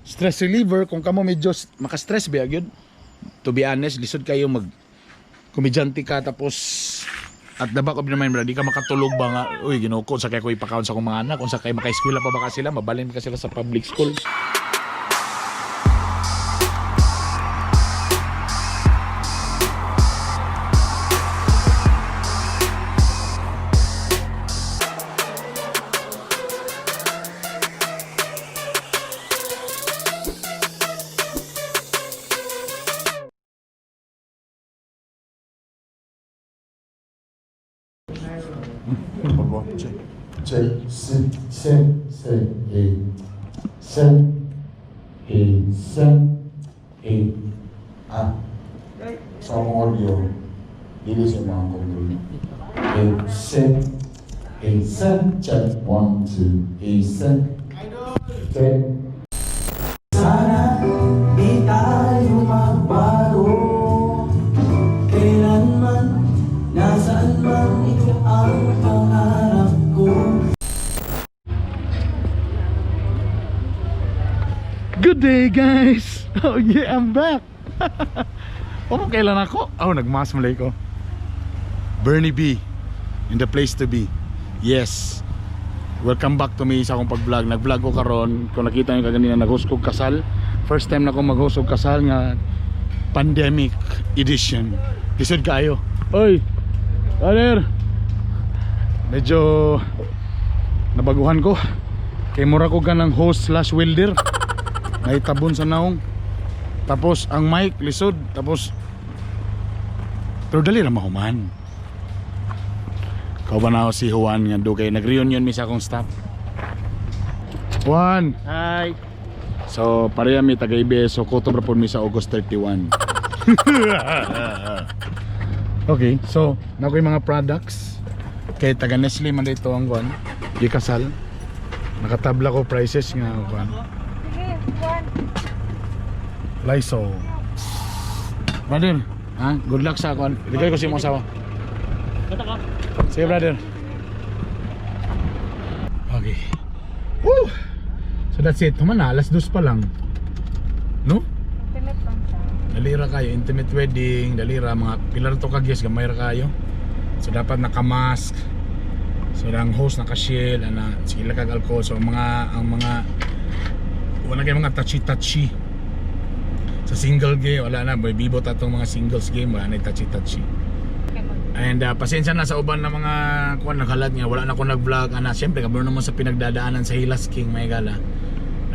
Stress reliever kung kamo medyo maka-stress ba gyud. To be honest, lisod kayo mag komedyante ka tapos at the back of your mind, bro, di ka makatulog ba nga, uy, Ginoo ko, sa kaya ko ipakaon sa akong mga anak, kung sa kay maka-eskwela pa ba ka sila, mabalin ka sila sa public school. 这四三三一三一三一啊，sa akong audio, dili sa mga control. 一三一三 check one two 一三 check. Sana di tayo magbago kailanman, nasaan man, ikaw ang pangarap ko. Good day, guys! Oh yeah, I'm back! Oh, kailan ako? Oh, nagmask malay ko. Bernie B. In the place to be. Yes. Welcome back to me sa akong pag-vlog. Nag-vlog ko karon. Kung nakita niyo kaganina, nag-host kog kasal. First time na ko mag-host og kasal nga pandemic edition. Lisod kayo. Oy! Brother! Medyo nabaguhan ko. Kay mura ko ganang host/welder. Naitabon sa naong. Tapos ang mic lisod, tapos pero dali ra mahuman. Kauban na ako si Juan nga dugay nag-reunion mi sa akong staff. Juan. Hi. So pareha mi taga IBS, so kutob ra pod mi sa August 31. Okay, so na ko yung mga products kay taga Nestle man dito ang kuan. Gikasal. Nakatabla ko prices nga kuan. Lysol. Brother, ha? Good luck sa kuan. Ibigay ko sa imong asawa. Sige, brother. Okay. Woo! So that's it. Human na, alas 2 pa lang. No? Intimate lang siya. Dalira kayo, intimate wedding, dalira mga pilar to ka guest, gamay ra kayo. So dapat naka-mask. So ang host naka-shield, ana sige lang kag alcohol. So ang mga wala kay mga touchy-touchy. Sa single game, wala na, boy bibot atong mga singles game, wala na touchy-touchy. Okay, And pasensya na sa uban ng mga kuan naghalat nga wala na ko nag-vlog, ana syempre kabalo naman sa pinagdadaanan sa Hilas King may gala.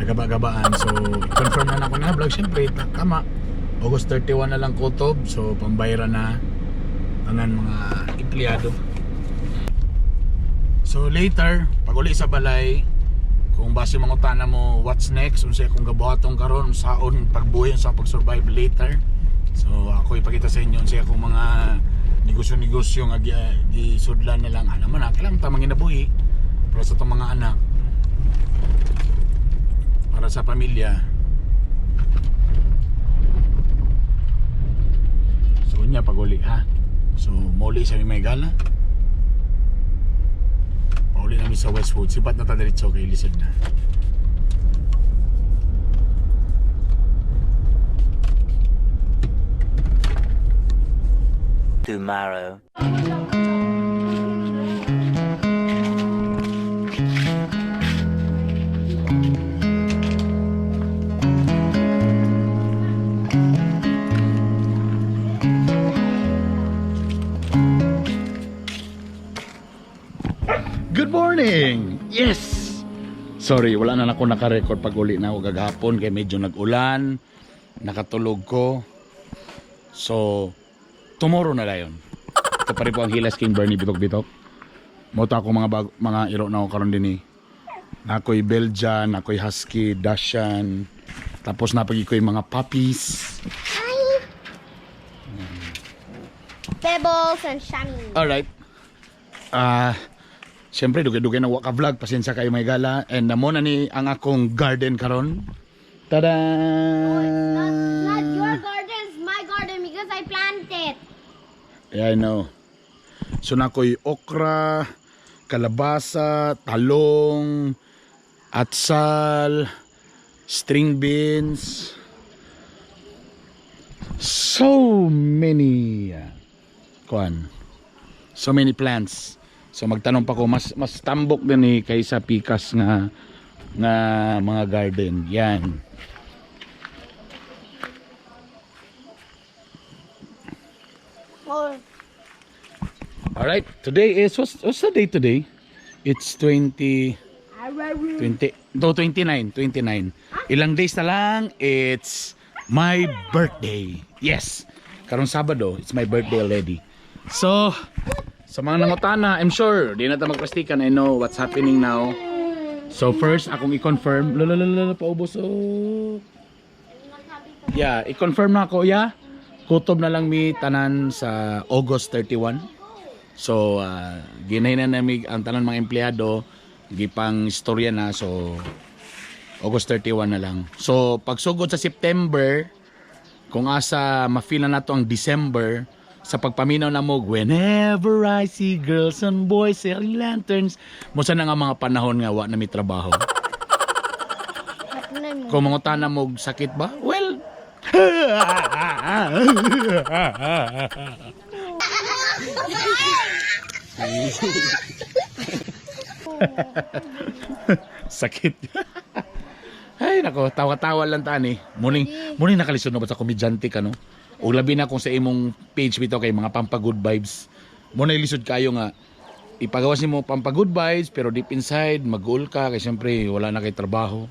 Nagaba-gabaan. So confirm na nako na vlog syempre tama. August 31 na lang kutob, so pambayra na tanan mga empleyado. So later, pag uli sa balay, kung base mangutana mo what's next, unsay akong gabuhaton karon, unsaon pagbuhi, unsa pag-survive later. So ako ipakita sa inyo unsay akong mga negosyo-negosyo nga gisudlan na lang. Alam mo na, kailangan ta manginabuhi para sa itong mga anak, para sa pamilya. So unya pag uli ha. So muli sa may gala. Pauli namin sa Westwood. Sipat na ta diretso kay lisod na. Tomorrow. Good morning! Yes! Sorry, wala na ako naka-record pag uli na ako gagahapon kay medyo nag-ulan, nakatulog ko. So, tomorrow na lang yun. Ito pa rin po ang Hilas King Bernie Bitok Bitok. Moto ako mga mga iro na ako karon din eh. Nakoy Belgian, nakoy Husky, Dachshund. Tapos napagi ko yung mga puppies. Pebbles and Shani. Alright. Ah, siyempre dugay-dugay na wa ka vlog, pasensya kayo may gala. And namo na ni ang akong garden karon. Tada! Not your garden, it's my garden because I planted. Yeah, I know. So nakoy okra, kalabasa, talong, atsal, String beans. So many kuan. So many plants. So magtanong pa ko, mas mas tambok din eh kaysa pikas nga nga mga garden. Yan. Or All right. Today is what's the date today? It's 20 20, no, 29, 29. Ilang days na lang, it's my birthday. Yes. Karong Sabado, it's my birthday already. So, sa mga nangutana, I'm sure, di na ta magplastikan. I know what's happening now. So first, akong i-confirm. Lalalala, paubos. Oh. Yeah, i-confirm na ako, yeah. Kutob na lang mi tanan sa August 31. So, ginay na nami ang tanan mga empleyado, gipang istorya na, so August 31 na lang. So, pagsugod sa September, kung asa ma-feel na nato ang December, sa pagpaminaw na mo, "Whenever I see girls and boys selling lanterns," mo sa na nga mga panahon nga wa na mi trabaho. Hapunan mo. Kung mangutana mo, sakit ba? Well, sakit. Ay nako, tawa-tawa lang tani. Muning muning nakalisod na ba sa komedyante ka, no? O labi na kung sa imong page bitaw kay mga pampa good vibes. Mo na lisod kayo nga ipagawas nimo pampa good vibes, pero deep inside mag-goal ka kay siyempre wala na kay trabaho.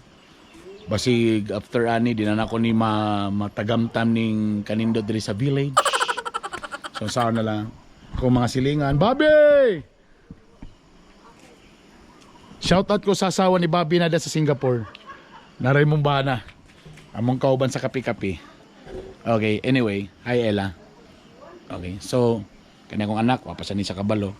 Basig after ani di na nako ni matagamtam ning kanindot diri sa village. So saan na lang kung mga silingan. Bobby! Shoutout ko sa asawa ni Bobby na sa Singapore. Naray mong bana. Among kauban sa kapi-kapi. Okay, anyway. Hi, Ella. Okay, so kanya kong anak, wapa sa ni sa kabalo.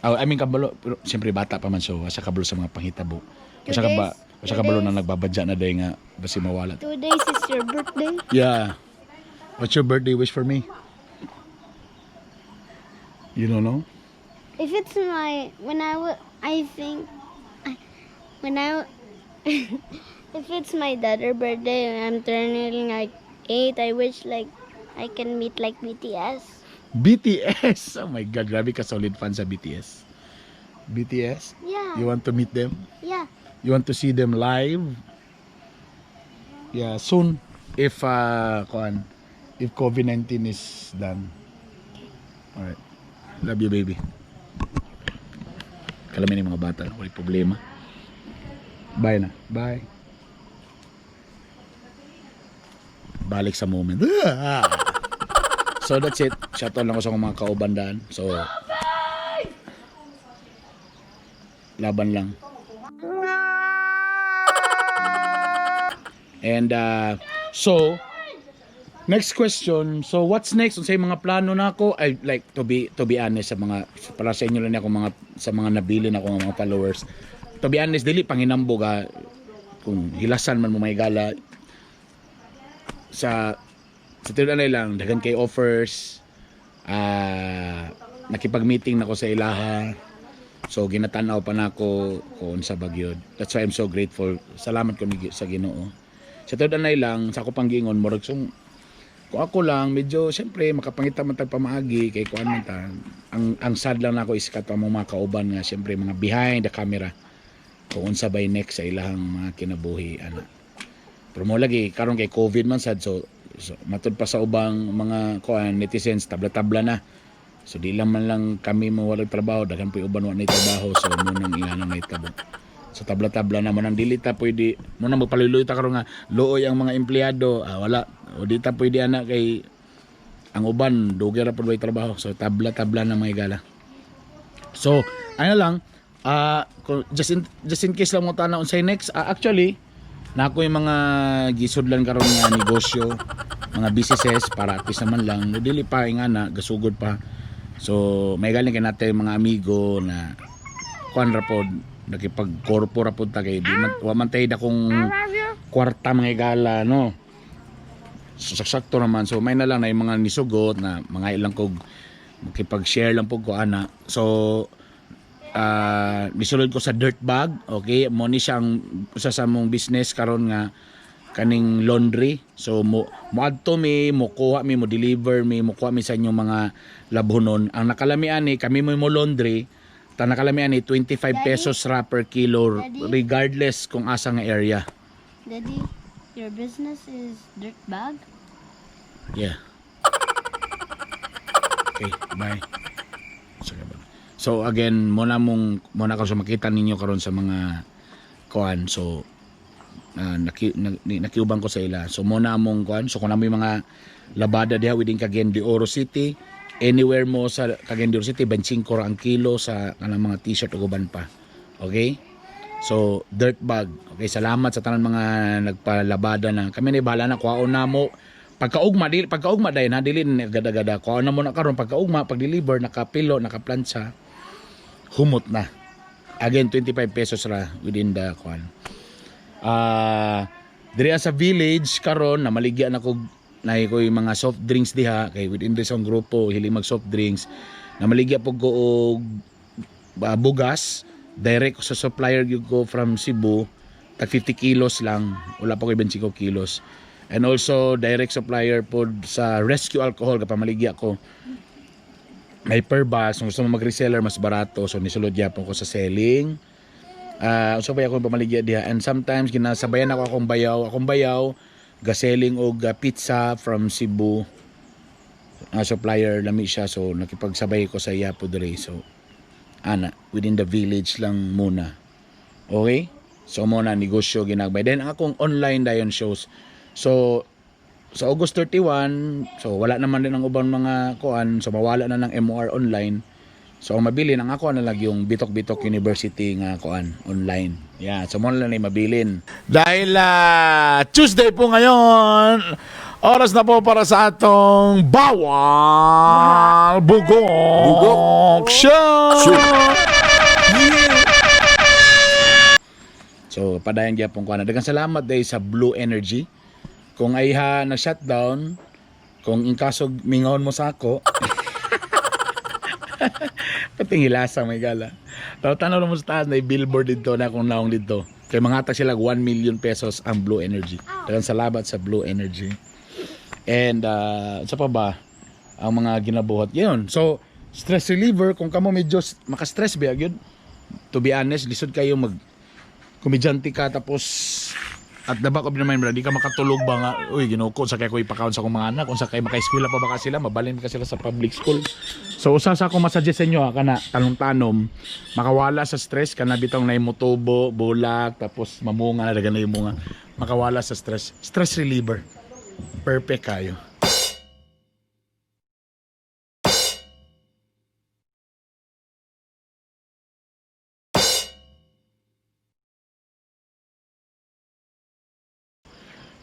Oh, I mean kabalo, pero siyempre bata pa man, so wa sa kabalo sa mga panghitabo. Wa sa kaba, wa sa kabalo na nagbabadya na day nga basi mawala. 2 days is your birthday. Yeah. What's your birthday wish for me? You don't know? If it's my when I I think when I if it's my daughter birthday and I'm turning like 8, I wish like I can meet like BTS. BTS. Oh my God, grabe ka solid fan sa BTS. BTS? Yeah. You want to meet them? Yeah. You want to see them live? Yeah, soon if kuan, if COVID-19 is done. All right. Love you, baby. Kalamin yung mga bata, wala problema. Bye na. Bye. Balik sa moment. So that's it. Shoutout lang ko sa akong mga kaubandaan. So laban lang. And so next question. So what's next? Unsay mga plano nako? I like to be honest sa mga, para sa inyo lang ako, mga sa mga nabili na ako nga mga followers. To be honest, dili panginambog ha, kung hilasan man mo may gala sa tinuod lang daghan kay offers. Ah, nakipag-meeting nako sa ilaha. So ginatanaw pa nako kung sa bagyod. That's why I'm so grateful. Salamat ko ni sa Ginoo. Sa tinuod lang sa ako panggingon, murag sung kung ako lang medyo siyempre makapangita man tag pamaagi kay kuan man ta. Ang sad lang nako is kato among mga kauban nga siyempre mga behind the camera, kung unsa bay next sa ilahang mga kinabuhi ana. Pero mo lagi karon kay COVID man sad, so matud pa sa ubang mga kuan netizens, tabla-tabla na. So di lang man lang kami mo walang trabaho, daghan pa uban wa na trabaho, so mo nang ilanang nahitabo. So tabla-tabla na mo nang dili ta pwede mo nang magpaluloy ta karon nga luoy ang mga empleyado, ah, wala o di ta pwede ana kay ang uban dugay ra pud way trabaho. So tabla-tabla na, mga igala. So ano lang, just in case lang mo tanaw unsay next, actually na ako yung mga gisudlan karon nga negosyo, mga businesses para at least naman lang no, dili pa nga na gasugod pa. So may galing kay natin mga amigo na kuan ra pod, nakipag-corpo ra pod ta kay di man, wa man tay dakong kwarta, mga igala, no? So, sakto naman, so may na lang na yung mga nisugot na mga ilang kog makipag-share lang po ko ana. So nisulod ko sa dirt bag, okay? Mo ni siyang usa sa mong business karon nga. Kaning laundry. So mo moadto mi, mokuha mi, mo deliver mi, mokuha mi sa inyong mga labhonon. Ang nakalamian ni kami mo laundry, ta nakalamian ni 25 Daddy? pesos ra per kilo Daddy? regardless kung asa nga area. Daddy, your business is dirt bag? Yeah. Okay, bye. Sige ba. So again, muna mong muna ko sa makita ninyo karon sa mga kuan. So nakiuban ko sa ila. So muna mong kuan. So kung may mga labada diha within Cagayan de Oro City, anywhere mo sa Cagayan de Oro City, 25 ra ang kilo sa kanang mga t-shirt ug uban pa. Okay? So, dirt bag. Okay, salamat sa tanan mga nagpalabada na. Kami ni bahala na kuhaon na mo. Pagkaugma dili pagkaugma dayon ha, dili ni agad-agad. Kuhaon na mo na karon pagkaugma, pag deliver nakapilo, nakaplantsa. Humot na. Again, 25 pesos ra within the kuan. Diri sa village karon namaligya na ko nay ko yung mga soft drinks diha kay within this ang grupo hili mag soft drinks. Namaligya pug ko og bugas direct sa supplier gyud ko from Cebu, tag 50 kilos lang, wala pa ko 25 kilos. And also direct supplier pod sa Rescue Alcohol, kapamaligya ko may per bus. Kung gusto mo mag-reseller, mas barato, so nisulod gyapon ko sa selling. So pa akong pamaligya diha, and sometimes ginasabayan ako akong bayaw gaselling og pizza from Cebu. Supplier lami siya, so nakipagsabay ko sa iya po diri. So ana, within the village lang muna. Okay, so mo na negosyo ginagbay. Then ang akong online dayon shows, so sa August 31, so wala naman din ang ubang mga kuan, so mawala na ng MOR online. So ang mabilin ang ako na lang yung Bitok Bitok University nga kuan online. Yeah, so mo na lang ay mabilin. Dahil Tuesday po ngayon, oras na po para sa atong Bawal Bugok Show! So padayon gyapon ko na. Daghang salamat dahil sa Blue Energy. Kung ay ha nag-shutdown, kung in kaso mingawon mo sa ako, pating hilasa may gala. Pero tanaw mo sa taas na billboard dito na akong naong dito. Kay mga sila 1 million pesos ang Blue Energy. Daghang salamat sa Blue Energy. And sa pa ba ang mga ginabuhat yun. So stress reliever kung kamo medyo maka-stress ba gyud. To be honest, lisod kayo mag komedyante ka tapos at the back of your mind, bro, di ka makatulog ba nga, uy, Ginoo ko, sa kay ko ipakaon sa akong mga anak, kung sa kay maka-eskwela pa ba ka sila, mabalin ka sila sa public school. So, usa sa akong masuggest sa inyo, ha, kana, tanong-tanom, makawala sa stress, kana bitong na mutubo, bulak, tapos mamunga, dagan na yung munga, makawala sa stress. Stress reliever. Perfect kayo.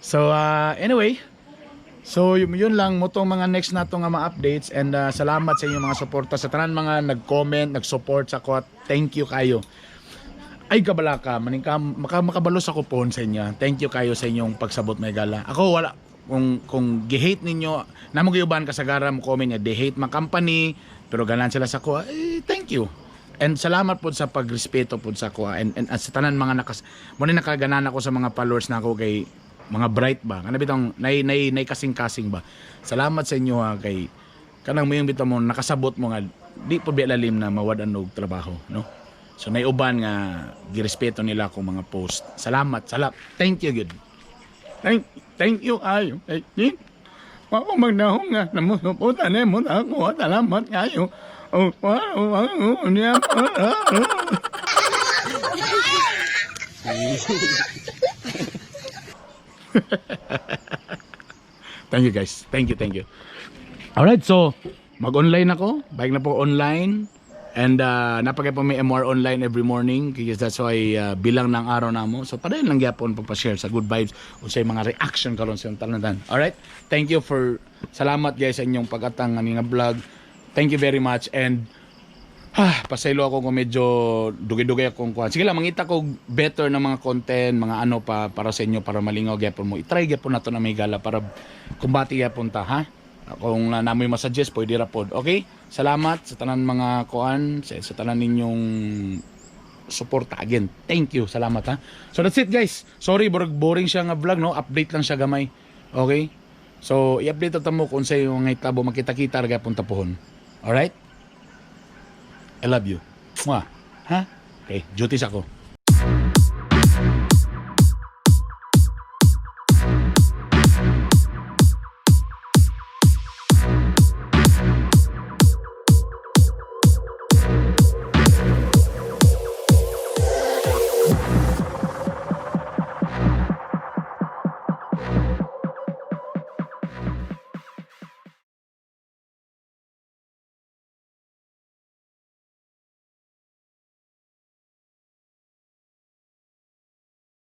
So anyway, so yun lang mo tong mga next nato nga mga updates and salamat sa inyong mga suporta sa tanan mga nag-comment, nag-support sa ko. Thank you kayo. Ay kabalaka, maning ka, makabalos ako pohon sa inyo. Thank you kayo sa inyong pagsabot may gala. Ako wala kung gi-hate ninyo, namo gayuban kasagara mo comment nga they hate my company, pero ganan sila sa ko. Eh, thank you. And salamat po sa pagrespeto po sa ko and sa tanan mga nakas mo ni nakaganan ako sa mga followers na ako kay mga bright ba kana bitong nay nay kasing-kasing ba. Salamat sa inyo ha, kay kanang mo yung bitaw mo nakasabot mo nga di po biya lalim na mawad-an og trabaho, no? So naiuban nga girespeto nila akong mga post. Salamat, salamat. Thank you good. Thank you ayo. Thank you. Mao magnahong nga namusuporta nimo ako. Salamat kayo. Oh, wow, niya. Thank you guys. Thank you, thank you. Alright, so mag-online ako. Bike na po online. And napagay po may MR online every morning because that's why bilang ng araw namo. So padayon lang gyapon pagpa-share sa good vibes o sa mga reaction karon sa inyong tanan. Alright? Thank you for salamat guys sa inyong pag-atang ani nga vlog. Thank you very much and pasaylo ako kung medyo dugay-dugay akong kuan. Sige lang, mangita ko better na mga content, mga ano pa para sa inyo para malingaw gyapon mo. I-try gyapon nato na may gala para kumbati gyapon ta, ha? Kung na namoy masuggest, pwede ra pod. Okay? Salamat sa tanan mga kuan, sa tanan ninyong suporta. Again, thank you. Salamat ha. So that's it, guys. Sorry, boring siya nga vlog, no? Update lang siya gamay. Okay? So, i-update ta mo kung sa yung nga itabo, makita-kita ra gyapon ta pohon. Alright? I love you. Mwah. Ha? Okay, duties ako.